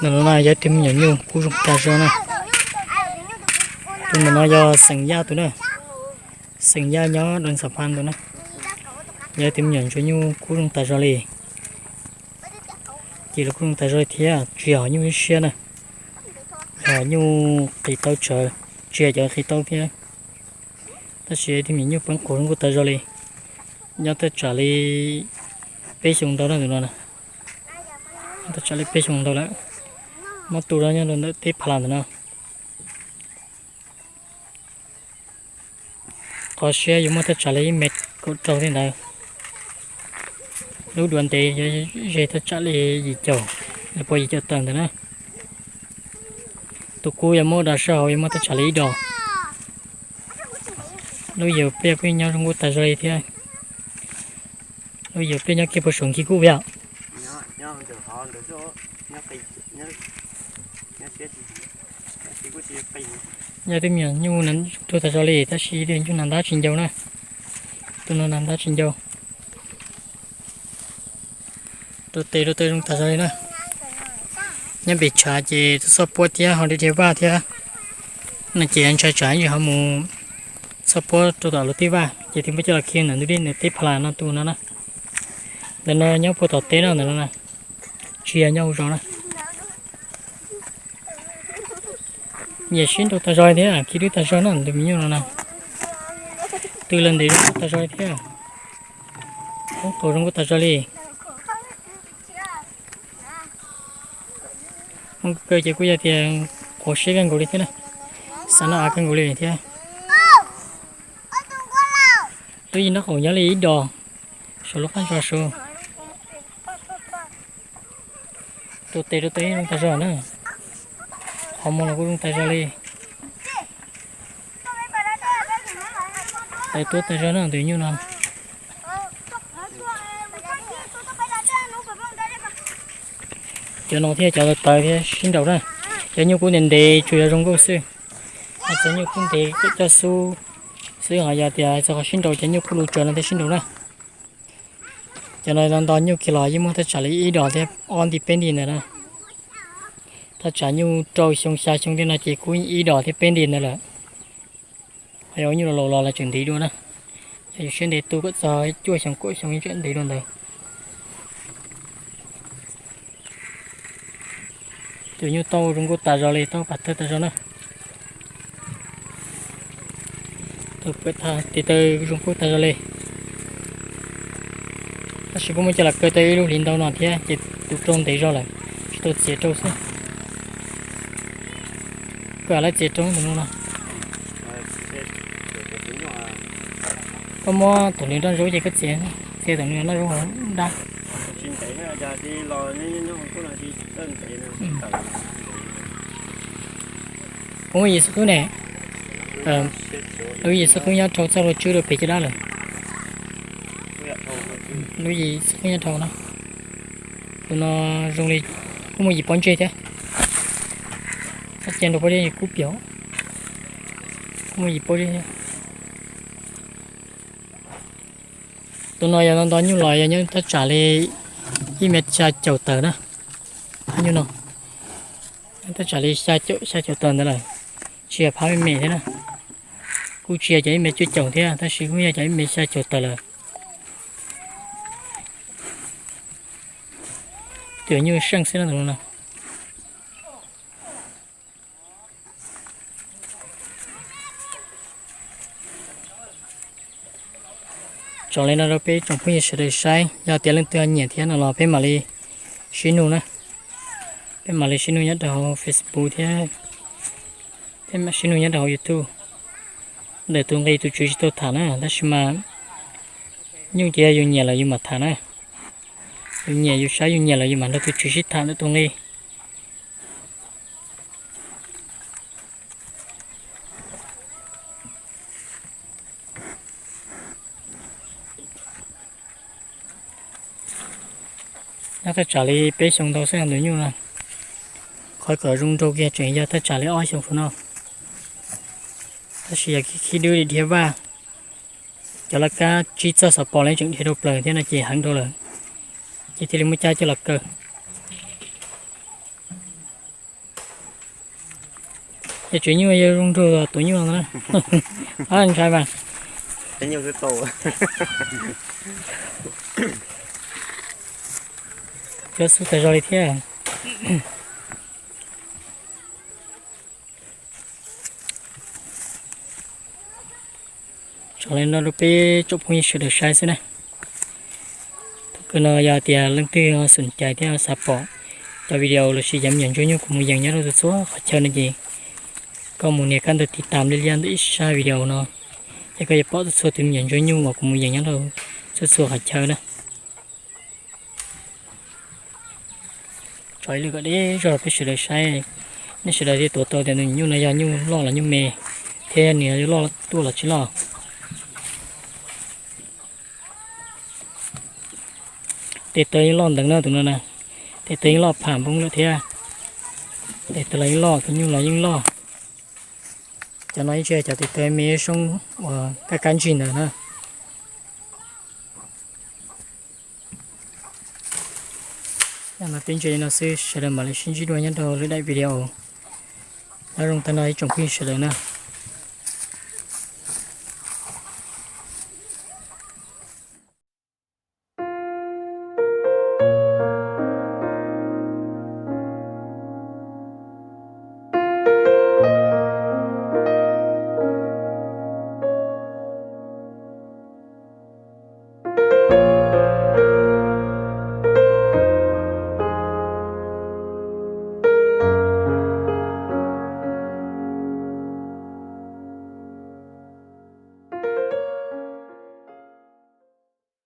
Ntawm no na yog ib tug me nyuam nyuj kub zoo tag zog na. Tus ntawm no yog xeem Yaj tus na. Xeem Yaj nyob Doo Xas Phas tus na. Yog ib tug me nyuam ntsuag nyuj kub zoo tag zog li. Ces los kub zoo tag zog li thiab, tsis yog nyuj siab na, yog nyuj qis taub tsawv, tsis yog cov qis taub thiab. Tab sis ib tug me nyuam nyuj poob qus zoo nkauj tag zog li. Nyob thaj tsam li peb xyoos ntau na tus no. Nyob thaj tsam li peb xyoos ntau lawm. Muab tu rau nyob rau ntawm teb pha las ntawm no. Qhov siab yuav muaj thaj tsam li ib mev kaum rau thiab ntawd. Lub duav ntev yuav ze thaj tsam li yim caum, li puas yim caum tawm ntawd na. Tus kub yuav muab da sab hauv yuav muaj thaj tsam li ib dos. Lub yawg pliaj kuj nyob zoo nkauj tag zog li thiab. Lub yawg pliaj nyob kiag puag saum nkig kub yom. Yog tib me nyuam nyuj zoo nraug tag zog li tab sis ib tug nyuj nas ntab tsis ncau na. Tus no nas ntab tsis ncau. Rau tes rau taw zoo tag zog li na. Nyob pem tshav ces txhob puab thiab ho dhia dhia vaj thiab no ces ntshai tsam ib ntsis ho mus txhob puab rau tom lub teb vaj ces thiaj muab coj los khi ntawm ntug dej ntawm teb pha las no tus no na. Ntawm no nyob puag tom teb no ntawm no na. Tsis yog nyob hauv zos na. Nyiam sib nraus tag zog thiab khi dub tag zog na tus me nyuj no na. Tw los ntev zoo nkauj tag zog thiab. Poob qus zoo nkauj tag zog li. Muaj kaw ces kuj yog tias qhuav siab kawg nkaus li thiab na. Xav noj av kawg nkaus li thiab. Lub yim nraub qaum nyob li ib dos, saum lub qab zos saud. Rau tes rau taw zoo tag zog na. Qhov muag los kuj zoo tag zog li. Taw tuab tag zog na tus nyuj no. Cov no thiab cov tawv thiab sib nraus na. Cov nyuj kub ntev ntev tsuas yog zoo nkauj xwb. Cov nyuj kub ntev coj xub xwb ho yog tias txog qhov sib nraus cov nyuj kub lus tsaws no thiaj sib nraus na. Cov no nto nyuj kiag los yeej muaj thaj tsam li ib dos thiab ob nti peb nti ntawd na. Thaj tsam nyuj rau xyoo xya xyoo tej no ces kub ib dos thiab peb nti ntawd lawm. Ho yog nyuj laus laus los lawv tseem ntev dua na. Yog yus siab ntev tu kom txog cuaj xyoo kaum xyoo yeej tseem ntev dua ntawd. Tus nyuj tauj zoo nkauj tas zog li, tauj pas thawj tas zog na. Tus pem tha tes taw zoo nkauj tas zog li. Tab sis kuj muaj coj los kaw tau ib lub hlis ntau no thiab ces tus rau ntev zog lawm, tsis tau txiav rau xwb. Koj lam txiav rau tus no no. Koj muab tus nws nroj zaub ces koj txiav, txiav tus nws nroj zaub dab. Kuv muaj yim xub qwb ne, lub yim xub qwb nyob rau txoj lub tswb rau pem caj dab lawm. Lub yim xub qwb nyob rau no, tus no zoo li kuj muaj yim pob ntseg thiab. Koj cia nrau pob zeb kub piam, kuj muaj yim pob zeb thiab. Tus no yog nto nyuj los yog nyob thaj tsam li ib mev xya caum tawm na. Nyuj no thaj tsam li xya caum tawm ntawd lawm, tsis yog phab me me thiab na. Kuj tsis yog cov ib mev cuaj caum thiab tab sis kuj yog cov ib mev xya caum tawm lawm. Tus nyuj seej xwb no tus no. Tso li no rau peb tsoom phooj ywg sawv daws saib, yog tias leej twg nyiam thiab no los peb mam li sib nug na. Peb mam li sib nug nyob rau hauv Facebook thiab peb mam sib nug nyob rau hauv YouTube ntawm tus nqi tus tswv tsis tau tham na, tab sis mas nyuj ces yog yus nyiam lawm yus mam tham na. Yus nyiam yus saib yus nyiam lawm yus mam nrog tus tswv sib tham ntawm tus nqi. Nyob thaj tsam li peb xyoo ntau xwb tus nyuj no. Qhov kom zoo nraug kiag tseem yog thaj tsam li ob xyoo no. Tab sis yog khib dub li dhia vaj, cov laj kab tsib txoj xov pos li tseem dhia rau plaws thiab no ces heev rau lawm, ces thiaj li muab cab coj los kaw. Ces tsev nyuj yog zoo nraug tus nyuj no na. Ntshai mas. Cov xub tag zog li thiab. Tso li no rau peb tsoom phooj ywg sawv daws saib xwb na. Thaum kawg no yog tias leej twg xom cai thiab xav pom cov video los sis cov me nyuam ntsuag nyuj kuv mus yees nyob rau txhua txhua qhov chaw no ces koj mus nias kab ntawv tiv tam li liab ntawm ib sab video no, ces koj yuav pom txhua txhua tus me nyuam ntsuag nyuj uas kuv mus yees nyob rau txhua txhua qhov chaw na. Tso ib lwm kom deb zog rau peb sawv daws saib, nej sawv daws thiaj tuav tau tias nws nyuj no yog nyuj loj los nyuj me, thiab yog nws yuav loj tuaj los tsis loj. Tes taw yeej loj nteev na tus no na, tes taw yeej loj pham npoo lawm thiab. Tes taw los yeej loj, tus nyuj los yeej loj. Cov no yeej tsis yog cov tes taw me zoo uas kaj kab ntsig ntawd na. Yog no peb ntsia li no xwb, sawv daws mam li sib ntsib dua nyob rau lwm daim video. Nyob zoo tag no ib tsoom phooj ywg sawv daws na.